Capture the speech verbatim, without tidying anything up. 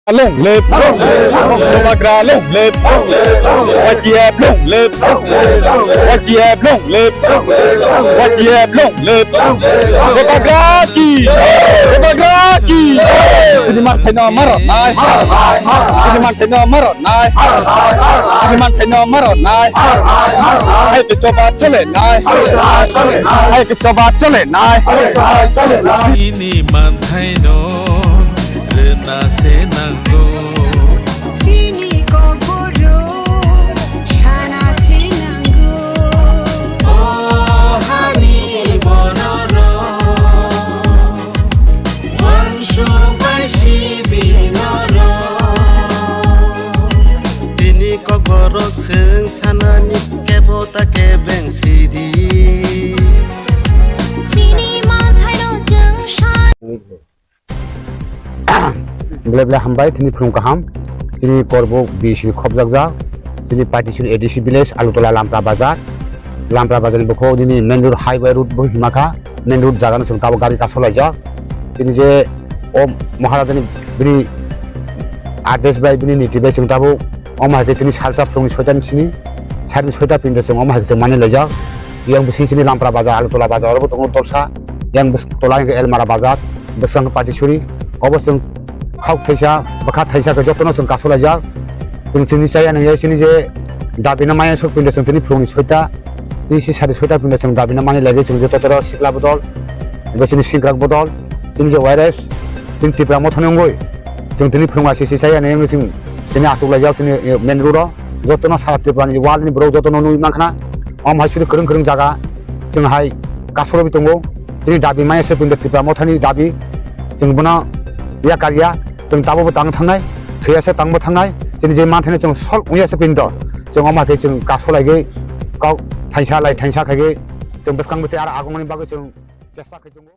Long live! Bubagra long live! Y T F long live! Y T F long live! Y T F long live! Bubagra ki! Bubagra ki! Chini manthaino maroknai! Chini manthaino maroknai! Chini manthaino maroknai! Hai ke choba chole nai! Hai ke choba chole nai! Chini manthaino rwna se nango. Chini kokborok sana se nango. O hani bonorok, uansuk bai si di norok. Bini kokborok chwng sanani kebo ta kebeng si di. Chini manthaino chwng sa- Belai belai hambai, tini phulung kaham. Tini Korbuk B C khobjakjak. Tini Patisuri A D C village, Alutola Lampra Bazar. Lampra Bazar ni bukhuk nini main road, highway road bo hima kha. Main road jaga no chwng tabuk gari kasolaijak. Tini je o Maharaja ni bini adesh bai, bini niti bai chwng tabuk omo hai khe tini salsa phulung ni soita ni sini, sari ni soita pindro chwng omo hai khe chwng mani laijak. Yang bising sini Lampra Bazar, Alutola Bazar oro bo tongo dolsa. Yang bis-, tola hwnkhe Elmara Bazar, bwskango Patisuri. Obo chwng khok thaisa, bwkha thaisa khe jotono chwng kasolaijak. Chwng chini chaya nangya chini je dabina maya sok pindro chwng tini phulung ni soita, tini si sari soita pindro chwng dabina mani laiwi chwng joto toro sikla bodol, ebo chini singkrak bodol, tini je Y R S, tini Tipra Motha ni wngwi chwng tini phulung asisi chaya nangya chwng tini achuk laijak tini, eh, main road o. Jotono sara Tripura ni world ni borok jotono nugwi mankha na. Omo hai suri kwrwng kwrwng jaga chwng hai kasorobi tongo. Chini dabi maya se pindro Tipra Motha ni dabi. Chwng bono yakar ya. Chwng tabukbo tang thangnai. Thwiya se tangbo thangnai. Chini je manthaino chwng sol wngya se pindro. Chwng omo hai khe chwng kasolaigwi kok thaisa lai thaisa khaigwi chwng bwskang bwtwi aro agongni bagwi chwng chesta khai tongo.